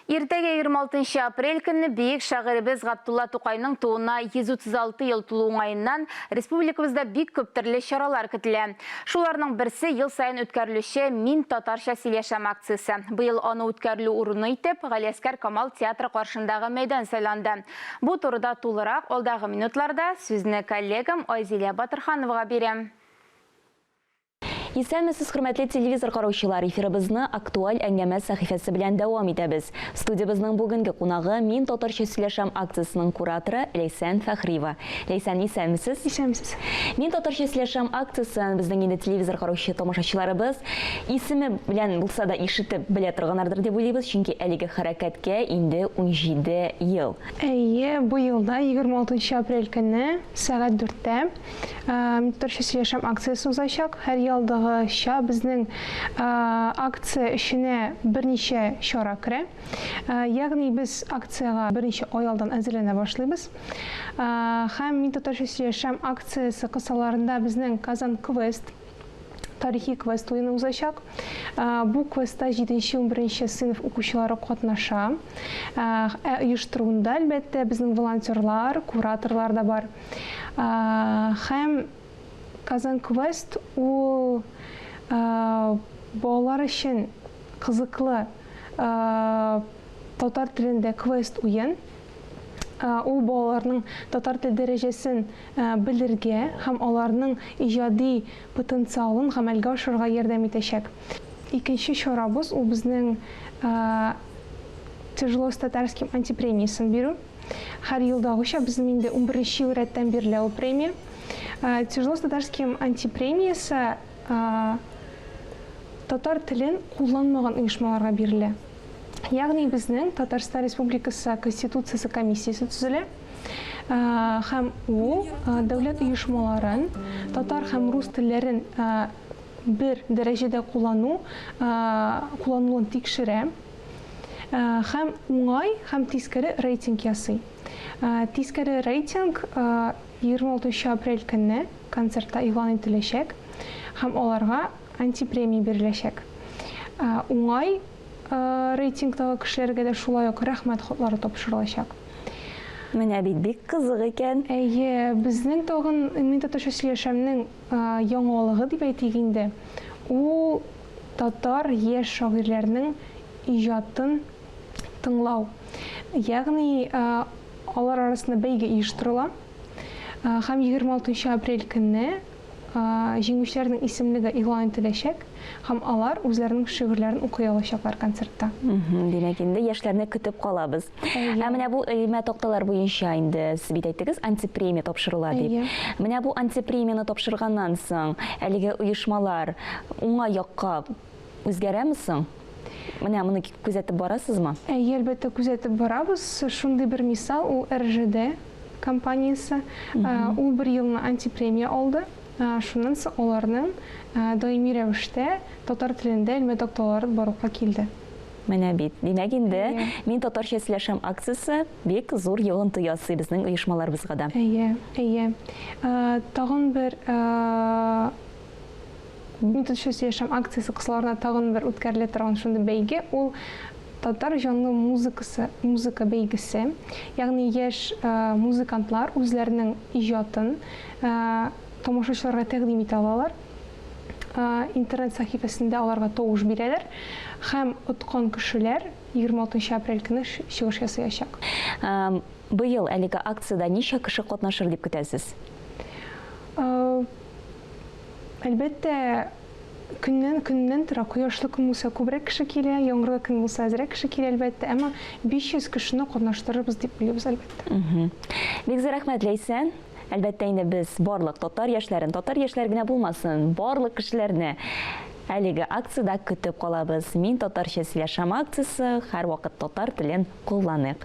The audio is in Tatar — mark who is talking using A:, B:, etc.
A: Иртәгә 26 апрель көнне бөек шагыйребез Габдулла Тукайның тууына 136 ел тулу уңаеннан республикабызда бик күп төрле чаралар көтелә. Шуларның берсе ел саен үткәрелүче Мин татарча сөйләшәм акциясе. Быел аны үткәрелү урыны итеп Галиәсгар Камал театры каршындагы мәйдан сайланды. Бу турыда тулырак алдагы минутларда сүзне коллегам Айзилә Батырхановага бирәм.
B: Исәнмесез, хөрмәтле телевизор караучылар! Эфирыбызны Актуаль әңгәмә сәхифәсе белән дәвам итәбез. Студиябезнең бүгенге кунагы, Мин татарча сөйләшәм акциясенең кураторы Ләйсән Фәхриева. Ләйсән, исәнмесез!
C: Исәнмесез!
B: Мин татарча сөйләшәм акциясен безнең инде телевизор караучы тамашачыларыбыз исеме белән булса да ишетеп белә торганнардыр дип уйлыйбыз, чөнки әлеге хәрәкәткә инде 17 ел.
C: Әйе, быел да 26 апрель көнне сәгать дүрттә Мин татарча сөйләшәм акциясе узачак. Һәр елдагыча безнең акция эченә берничә чара керә. Ягъни без акциягә берничә ай алдан әзерләнә башлыйбыз. Һәм Мин татарча сөйләшәм акциясе кысаларында безнең Казан квест тарихи квест уены узачак. Бу квестта 7-11 сыйныф укучылары катнаша. Ә оештыруында, әлбәттә, безнең волонтерлар, кураторлар да бар. Һәм Казан квест ул балалар өчен кызыклы татар телендә квест уен. Ул балаларның татар тел дәрәҗәсен белергә һәм аларның иҗади потенциалын гамәлгә ашырырга ярдәм итәчәк. Икенче чарабыз ул безнең Тяжело с татарским антипремиясен бирү. Һәр елдагыча безнең инде унберенче ел рәттән бирелә ул премия. Тяжело с татарским антипремиясе татар телен кулланмаган оешмаларга бирелә. Ягъни безнең Татарстан Республикасы Конституциясе комиссиясе төзелә. Һәм ул дәүләт оешмаларын татар һәм рус телләрен бер дәрәҗәдә куллану куллануын тикшерә. Һәм уңай, һәм тискәре рейтинг ясый. Тискәре рейтинг 26 апрель көнне концертта игълан ителәчәк һәм аларга антипремия биреләчәк. Уңай рейтингтагы кешеләргә дә шулай ук рәхмәт хатлары тапшырылачак.
B: Менә бит бик кызык икән.
C: Әйе, безнең тагын Мин татарча сөйләшәмнең яңалыгы дип әйтик инде, ул татар яшь шагыйрьләрнең иҗатын тыңлау. Ягъни алар арасында бәйге оештырыла. Һәм 26 апрель көнне җиңүчеләрнең исемлеге игълан ителәчәк һәм алар үзләренең шигырьләрен укый алачаклар концертта.
B: Димәк, инде яшьләрне көтеп калабыз. Ә менә бу элмә такталар буенча инде сез бит әйттегез, антипремия тапшырыла дип. Менә бу антипремияне тапшырганнан соң әлеге оешмалар уңай якка үзгәрәме соң? Менә моны күзәтеп барасызмы?
C: Әйе, әлбәттә, күзәтеп барабыз. Шундый бер мисал, ул РЖД компаниясе. Ул бер елны антипремия алды. Шуннан соң аларның даими рәвештә татар телендә элмә такталары барлыкка килде.
B: Менә бит. Димәк инде, Мин татарча сөйләшәм акциясе бик зур йогынты ясый безнең оешмаларыбызга да.
C: Әйе, әйе. Тагын бер Мин татарча сөйләшәм акциясе кысаларында тагын бер үткәрелә торган шундый бәйге, ул татар җанлы музыкасы, музыка бәйгесе. Ягъни яшь музыкантлар үзләренең иҗатын тамашачыларга тәкъдим итә алалар. Интернет сәхифәсендә аларга тавыш бирәләр һәм откан кешеләр 26 апрель көне чыгыш ясаячак.
B: Быел әлеге акциядә ничә кеше катнашыр дип көтәсез?
C: Әлбәттә, көннән көннән тора. Кояшлы көн булса, күбрәк кеше килә, яңгырлы көн булса, әзрәк кеше килә, әлбәттә. Әмма 500 кешене катнаштырырбыз дип уйлыйбыз, әлбәттә.
B: Бик зур рәхмәт, Ләйсән. Әлбәттә инде без барлык татар яшьләрен, татар яшьләре генә булмасын, барлык кешеләрне әлеге акциядә көтеп калабыз. Мин татарча сөйләшәм акциясе, һәрвакыт татар телен кулланыйк.